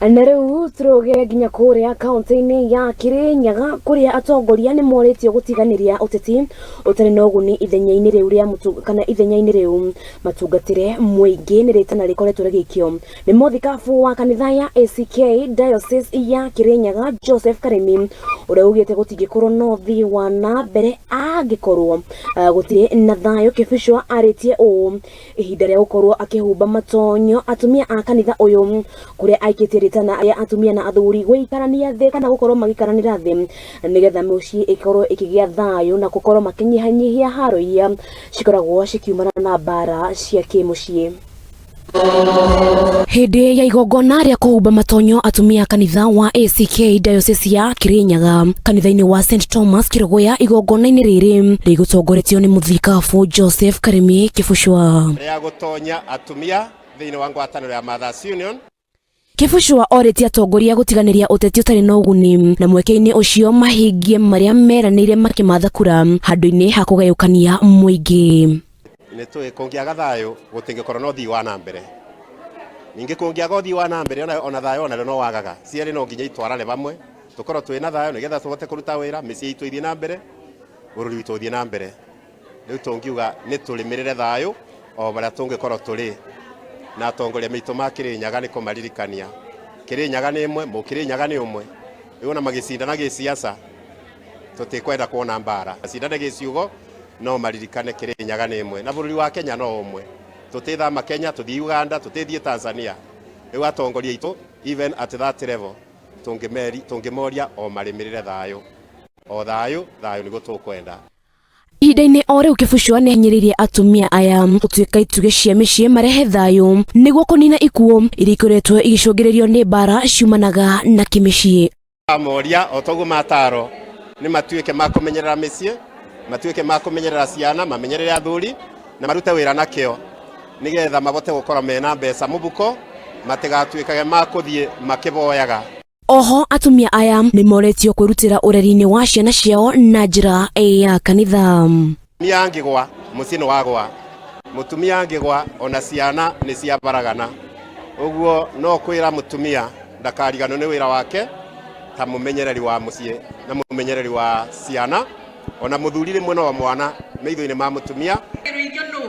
Na rĩu tũrũge nginya kũrĩa kaunti-inĩ ya Kirinyaga kũrĩa atongoria nĩ morĩtio gũtiganĩria ũteti ũtarĩ na ũguni ithenya-inĩ rĩu rĩa mũtu kana ithenya-inĩ rĩu matungatĩre mũingĩ. Nĩ rĩtana rĩkoretwo rĩgĩikio nĩ mũthikabu wa kanitha ya ACK Diocese ya Kirinyaga Joseph Karimi, ũrĩa ugĩte gũtingĩkorwo na ũthii wa na mbere angĩkorwo gũtirĩ na thayũ. Kĩbicwa arĩtie ũũ ihinda rĩa gũkorwo akĩhumba matonyo atumia a kanitha ũyũ, kũrĩa aikĩtie rĩtana rĩa atumia na athuri gũikarania thĩ kana gũkorwo magĩikaranĩra thĩ nĩgetha mĩciĩ ĩkorwo ĩkĩgĩa thayũ na gũkorwo makĩnyihanyihia haro iria cikoragwo cikiumana na mbara cia kĩmũciĩ. Hĩndĩ ya igongona rĩa kũhumba matonyo atumia a kanitha wa ACK Diocese ya Kirinyaga kanitha-inĩ wa St Thomas Kĩrũgũya, igongona-inĩ rĩrĩ rĩgũtongoretio nĩ mũthikabu Joseph Karimi Kĩbucwa. Rĩa gũtonya atumia thĩinĩ wa ngwatanĩro ya Mothers Union. Kĩbucwa orĩtie atongoria gũtiganĩria ũteti ũtarĩ na ũguni na mweke-inĩ ũcio mahingie marĩa meranĩire makĩmatha kura handũ-inĩ ha kũgayũkania mũingĩ. Nĩ tũĩ kũngĩaga thayũ gũtingĩkorwo na ũthii wa na mbere, ningĩ kũngĩaga ũthii wa na mbere ona thayũ onarĩo no wagaga. Cierĩ no nginya itwarane hamwe, tũkorwo twĩ na thayũ nĩgetha tũhote kũruta wĩra, mĩciĩ itũ ithiĩ na mbere, bũrũri witũ ũthiĩ na mbere. Rĩu tũngiuga nĩ tũrĩmĩrĩre thayũ o barĩa tũngĩkorwo tũrĩ na atongoria maitũ ma Kĩrĩnyaga nĩ kũmaririkania Kĩrĩnyaga nĩ ĩmwe, Mũkĩrĩnyaga nĩ ũmwe. Rĩu ona magĩcindana gĩciaca tũtikwenda kuona mbara, macindane gĩciugo no maririkane Kĩrĩnyaga nĩ ĩmwe na bũrũri wa Kenya no ũmwe. Tũtĩthama Kenya tũthiĩ Uganda, tũtĩthiĩ Tanzania. Rĩu atongoria aitũ even at that level tũngĩmoria o marĩmĩrĩre thayũ, o thayũ, thayũ nĩguo tũkwenda. Ihinda-inĩ o rĩu Kĩbucwa nĩ ahinyĩrĩirie atumia aya gũtuĩka itugĩ cia mĩciĩ marehe thayũ nĩguo kũnina ikuũ iria ikoretwo igĩcũngĩrĩrio nĩ mbara ciumanaga na kĩmĩciĩ. Moria o toguo mataro nĩ matuĩke ma kũmenyerera mĩciĩ, matuĩke ma kũmenyerera ciana, mamenyerere athuri na marute wĩra na kĩo nĩgetha mabote gũkorwo mena mbeca mũbuko, matigatuĩkage ma kũthiĩ makĩboyaga. Oho atumia aya nĩ moretio kwĩrutĩra ũreri-inĩ wa ciana ciao na njĩra ya kanitha. Mũtumia angĩgwa mũciĩ nĩ wagwa, mũtumia angĩgwa ona ciana nĩ ciabaragana. Ũguo no kwĩra mũtumia ndakariganwo nĩ wĩra wake ta mũmenyereri wa mũciĩ na mũmenyereri wa ciana, ona mũthuri rĩmwe no mwana maitho-inĩ ma mũtumia. Irio nũ?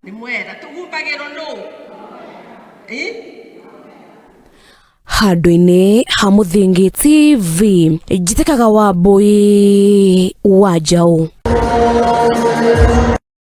Nĩ mwera tũhumbagĩrwo nũ? Handũ-inĩ ha Mũthingi TV, njĩtĩkaga Wambũi wa Njaũ.